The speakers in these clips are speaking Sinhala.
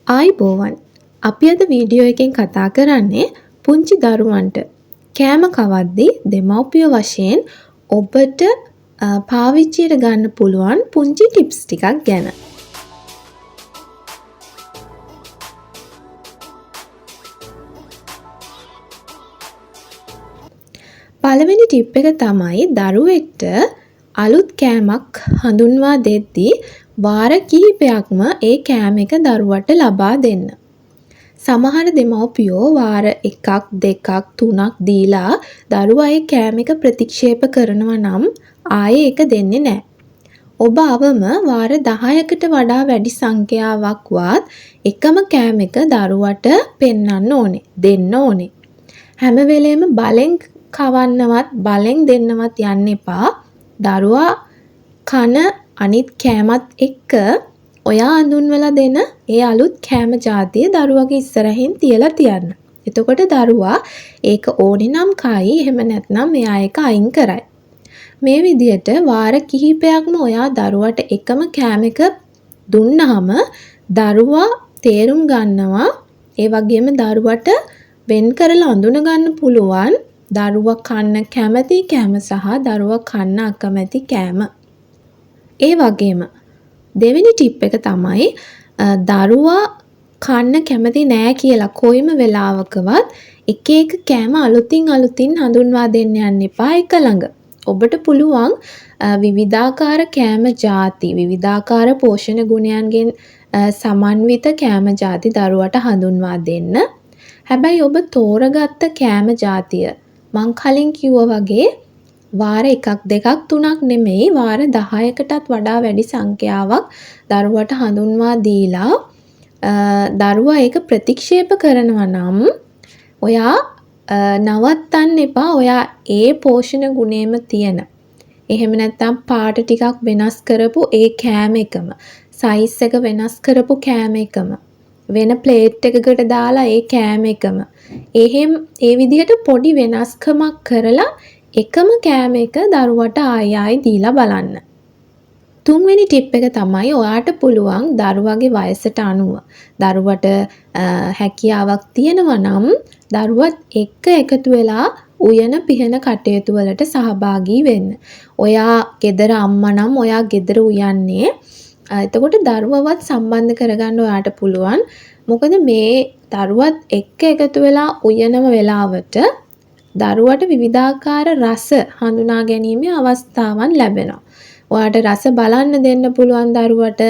ආයුබෝවන්. අපි අද වීඩියෝ එකෙන් කතා කරන්නේ පුංචි දරුවන්ට කෑම කවද්දි දෙමව්පියෝ වශයෙන් ඔබට පාවිච්චියට ගන්න පුළුවන් පුංචි ටිප්ස් ටිකක් ගැන. පළවෙනි ටිප් එක තමයි දරුවෙක්ට අලුත් කෑමක් හඳුන්වා දෙද්දී වාර කිහිපයක්ම ඒ කෑම එක දරුවට ලබා දෙන්න. සමහර දෙමව්පියෝ වාර එකක් දෙකක් තුනක් දීලා දරුවා ඒ කෑම එක ප්‍රතික්ෂේප කරනවා නම් ආයේ ඒක දෙන්නේ නෑ. ඔබ අවම වාර 10කට වඩා වැඩි සංඛ්‍යාවක්වත් එකම කෑම එක දරුවට පෙන්වන්න ඕනේ, දෙන්න ඕනේ. හැම වෙලේම බලෙන් කවන්නවත් බලෙන් දෙන්නවත් යන්න එපා. දරුවා කන අනිත් කෑමත් එක්ක ඔයා අඳුන්වලා දෙන ඒ අලුත් කෑම ජාතිය දරුවගේ ඉස්සරහින් තියලා තියන්න. එතකොට දරුවා ඒක ඕනේ නම් කයි, එහෙම නැත්නම් එයා ඒක අයින් කරයි. මේ විදිහට වාර කිහිපයක්ම ඔයා දරුවට එකම කෑම එක දුන්නාම දරුවා තේරුම් ගන්නවා. ඒ වගේම දරුවට වෙන් කරලා අඳුන ගන්න පුළුවන් දරුවා කන්න කැමති කෑම සහ දරුවා කන්න අකමැති කෑම. ඒ වගේම දෙවෙනි ටිප් එක තමයි දරුවා කන්න කැමති නෑ කියලා කොයිම වෙලාවකවත් එක එක කෑම අලුතින් අලුතින් හඳුන්වා දෙන්න යන්න එපා එක ළඟ. ඔබට පුළුවන් විවිධාකාර කෑම ජාති, විවිධාකාර පෝෂණ ගුණයන්ගෙන් සමන්විත කෑම ජාති දරුවට හඳුන්වා දෙන්න. හැබැයි ඔබ තෝරගත්ත කෑම ජාතිය මං කලින් කිව්වා වගේ වාර එකක් දෙකක් තුනක් නෙමෙයි, වාර 10කටත් වඩා වැඩි සංඛ්‍යාවක් දරුවට හඳුන්වා දීලා දරුවා ඒක ප්‍රතික්ෂේප කරනවා නම් ඔයා නවත්තන්න එපා. ඔයා ඒ පෝෂණ ගුණයම තියෙන, එහෙම නැත්නම් පාට ටිකක් වෙනස් කරපු ඒ කෑම එකම, සයිස් එක වෙනස් කරපු කෑම එකම, වෙන ප්ලේට් එකකට දාලා ඒ කෑම එකම, එහෙම ඒ විදිහට පොඩි වෙනස්කමක් කරලා එකම කෑම එක දරුවට ආයි ආයි දීලා බලන්න. තුන්වෙනි ටිප් එක තමයි ඔයාට පුළුවන් දරුවගේ වයසට අනුව දරුවට හැකියාවක් තියෙනවා නම් දරුවත් එක්ක එකතු වෙලා උයන පිහන කටයුතු වලට සහභාගී වෙන්න. ඔයා ගෙදර අම්මා නම් ඔයා ගෙදර උයන්නේ. එතකොට දරුවවත් සම්බන්ධ කරගන්න ඔයාට පුළුවන්. මොකද මේ දරුවත් එක්ක එකතු වෙලා උයනම වෙලාවට දරුවට විවිධාකාර රස හඳුනා ගැනීමේ අවස්ථාවන් ලැබෙනවා. ඔයාට රස බලන්න දෙන්න පුළුවන් දරුවට.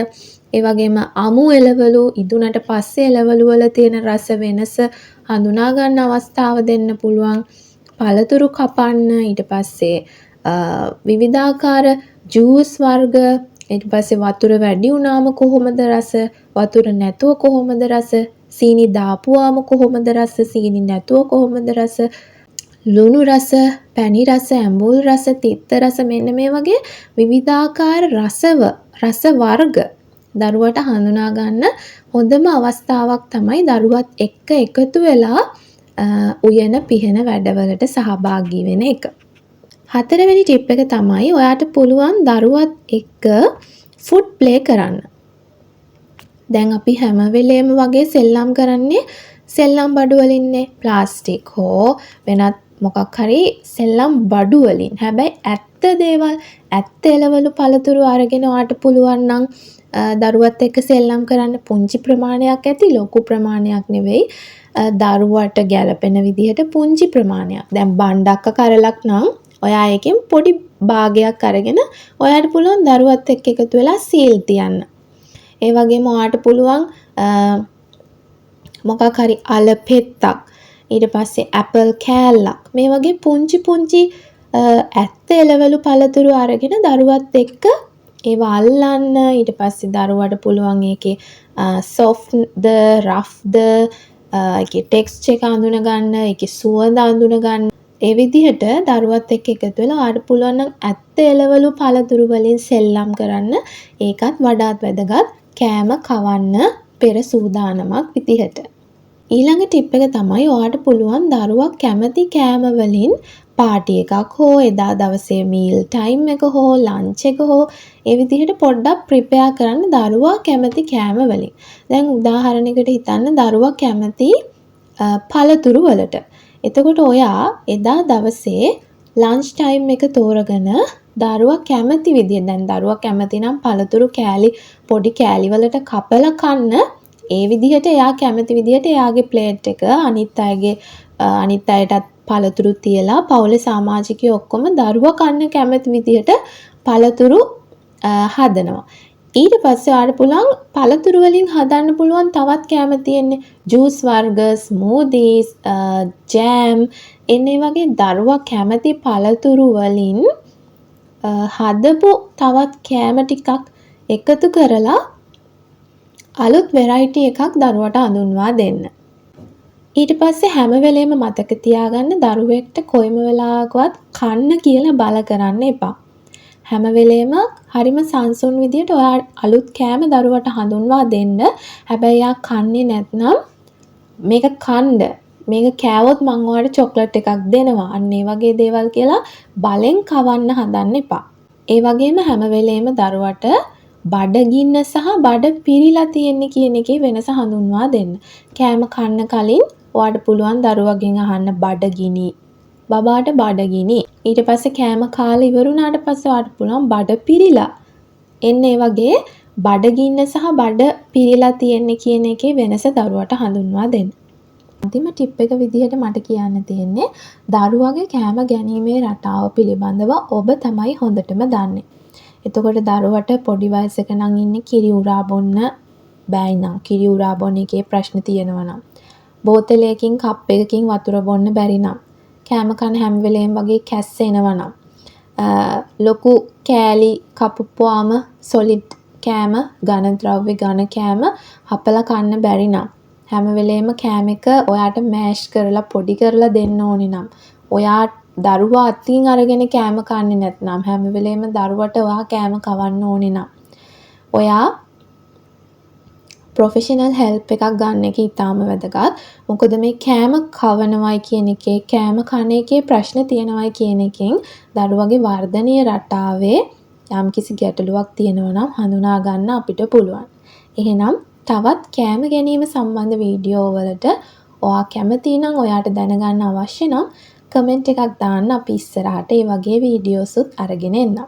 ඒ වගේම අමු එළවලු ඉදුණට පස්සේ එළවලු වල තියෙන රස වෙනස හඳුනා ගන්න අවස්ථාව දෙන්න පුළුවන්. පළතුරු කපන්න, ඊට පස්සේ විවිධාකාර ජූස් වර්ග, ඊට පස්සේ වතුර වැඩි වුණාම කොහොමද රස, වතුර නැතුව කොහොමද රස, සීනි දාපුවාම කොහොමද රස, සීනි නැතුව කොහොමද රස, ලුණු රස, පැණි රස, ඇඹුල් රස, තිත්ත රස, මෙන්න මේ වගේ විවිධාකාර රස වර්ග දරුවට හඳුනා ගන්න හොඳම අවස්ථාවක් තමයි දරුවත් එක්ක එකතු වෙලා උයන පිහන වැඩවලට සහභාගී වෙන එක. හතරවෙනි ටිප් එක තමයි ඔයාට පුළුවන් දරුවත් එක්ක ෆුඩ් ප්ලේ කරන්න. දැන් අපි හැම වෙලේම වගේ සෙල්ලම් කරන්නේ සෙල්ලම් බඩු වලින්නේ, ප්ලාස්ටික් හෝ වෙනත් මොකක් හරි සෙල්ලම් බඩු වලින්. හැබැයි ඇත්ත දේවල්, ඇත්ත එළවලු පළතුරු අරගෙන ඔයාට පුළුවන් නම් දරුවත් එක්ක සෙල්ලම් කරන්න. පුංචි ප්‍රමාණයක් ඇති, ලොකු ප්‍රමාණයක් නෙවෙයි. දරුවට ගැළපෙන විදිහට පුංචි ප්‍රමාණයක්. දැන් බණ්ඩක්ක කරලක් නම් ඔයා ඒකෙන් පොඩි භාගයක් අරගෙන ඔයාට පුළුවන් දරුවත් එක්ක එකතු වෙලා සීල් තියන්න. ඒ වගේම ඔයාට පුළුවන් මොකක් හරි අල පෙත්තක්, ඊට පස්සේ ඇපල් කෑල්ලක්, මේ වගේ පුංචි පුංචි ඇත්ත එළවලු පළතුරු අරගෙන දරුවත් එක්ක ඒවා අල්ලන්න. ඊට පස්සේ දරුවට පුළුවන් ඒකේ සොෆ්ට්ද රෆ්ද, ඒකේ ටෙක්ස්චර් එක අඳුන ගන්න, ඒකේ සුවඳ අඳුන ගන්න. ඒ විදිහට දරුවත් එක්ක එකතු වෙලා ඔයාට පුළුවන් නම් ඇත්ත එළවලු පළතුරු වලින් සෙල්ලම් කරන්න. ඒකත් වඩාත් වැදගත් කෑම කවන්න පෙර සූදානමක් විදිහට. ඊළඟ ටිප් එක තමයි ඔයාට පුළුවන් දරුවා කැමති කෑම වලින් පාටි එකක් හෝ එදා දවසේ මීල් ටයිම් එක හෝ ලන්ච් එක හෝ ඒ විදිහට පොඩ්ඩක් ප්‍රිපෙයාර් කරන්න දරුවා කැමති කෑම වලින්. දැන් උදාහරණයකට හිතන්න දරුවා කැමති පළතුරු වලට. එතකොට ඔයා එදා දවසේ ලන්ච් ටයිම් එක තෝරගෙන දරුවා කැමති විදිහට, දැන් දරුවා කැමති නම් පළතුරු කෑලි පොඩි කෑලි වලට කපලා කන්න, ඒ විදිහට එයා කැමති විදිහට එයාගේ ප්ලේට් එක අනිත් අයගේ අනිත් අයටත් පළතුරු තියලා පවුලේ සාමාජිකයෝ ඔක්කොම දරුවා කන්න කැමති විදිහට පළතුරු හදනවා. ඊට පස්සේ ඔයාට පුළුවන් පළතුරු වලින් හදන්න පුළුවන් තවත් කෑම තියෙන්නේ. ජූස් වර්ග, ස්මූදීස්, ජෑම් එන්න ඒ වගේ දරුවා කැමති පළතුරු වලින් හදපු තවත් කෑම ටිකක් එකතු කරලා අලුත් වෙරයිටි එකක් දරුවට හඳුන්වා දෙන්න. ඊට පස්සේ හැම වෙලේම මතක තියාගන්න දරුවෙක්ට කොයිම වෙලාවකවත් කන්න කියලා බල කරන්න එපා. හැම වෙලේම හරිම සංසුන් විදියට ඔයා අලුත් කෑම දරුවට හඳුන්වා දෙන්න. හැබැයි එයා කන්නේ නැත්නම් මේක කන්ඩ, මේක කෑවොත් මං ඔයාට චොක්ලට් එකක් දෙනවා, අන්න ඒ වගේ දේවල් කියලා බලෙන් කවන්න හදන්න එපා. ඒ වගේම හැම වෙලේම දරුවට බඩගින්න සහ බඩ පිරිලා තියෙන්නේ කියන එකේ වෙනස හඳුන්වා දෙන්න. කෑම කන්න කලින් ඔයාට පුළුවන් දරුවගෙන් අහන්න බඩගිනි, බබාට බඩගිනි. ඊට පස්සේ කෑම කාලා ඉවර වුණාට පස්සේ ඔයාට පුළුවන් බඩ පිරිලා. එන්න ඒ වගේ බඩගින්න සහ බඩ පිරිලා තියෙන්නේ කියන එකේ වෙනස දරුවට හඳුන්වා දෙන්න. අන්තිම ටිප් එක විදිහට මට කියන්න තියෙන්නේ දරුවගේ කෑම ගැනීමේ රටාව පිළිබඳව ඔබ තමයි හොඳටම දන්නේ. එතකොට දරුවට පොඩි වයසක නම් ඉන්නේ කිරි උරා බොන්න බැයි නම්, කිරි උරා බොන එකේ ප්‍රශ්න තියෙනවා නම්, බෝතලයකින් කප් එකකින් වතුර බොන්න බැරි නම්, කෑම කන හැම වෙලේම වගේ කැස්ස එනවා නම්, ලොකු කෑලි කපපුවාම සොලිඩ් කෑම, ඝන ද්‍රව්‍ය ඝන කෑම හපලා කන්න බැරි නම්, හැම වෙලේම කෑම එක ඔයාට මෑෂ් කරලා පොඩි කරලා දෙන්න ඕනේ නම්, ඔයා දරුවා අතින් අරගෙන කෑම කන්නේ නැත්නම්, හැම වෙලේම දරුවට ඔයා කෑම කවන්න ඕනේ නම්, ඔයා ප්‍රොෆෙෂනල් හෙල්ප් එකක් ගන්න එක ඉතාම වැදගත්. මොකද මේ කෑම කවනවයි කියන එකේ, කෑම කන එකේ ප්‍රශ්න තියෙනවයි කියන එකෙන් දරුවගේ වර්ධනීය රටාවේ යම්කිසි ගැටලුවක් තියෙනවා නම් හඳුනා ගන්න අපිට පුළුවන්. එහෙනම් තවත් කෑම ගැනීම සම්බන්ධ වීඩියෝ වලට ඔයා කැමති නම්, ඔයාට දැනගන්න අවශ්‍ය නම් කමෙන්ට් එකක් දාන්න. අපි ඉස්සරහට ඒ වගේ වීඩියෝසුත් අරගෙන එන්නම්.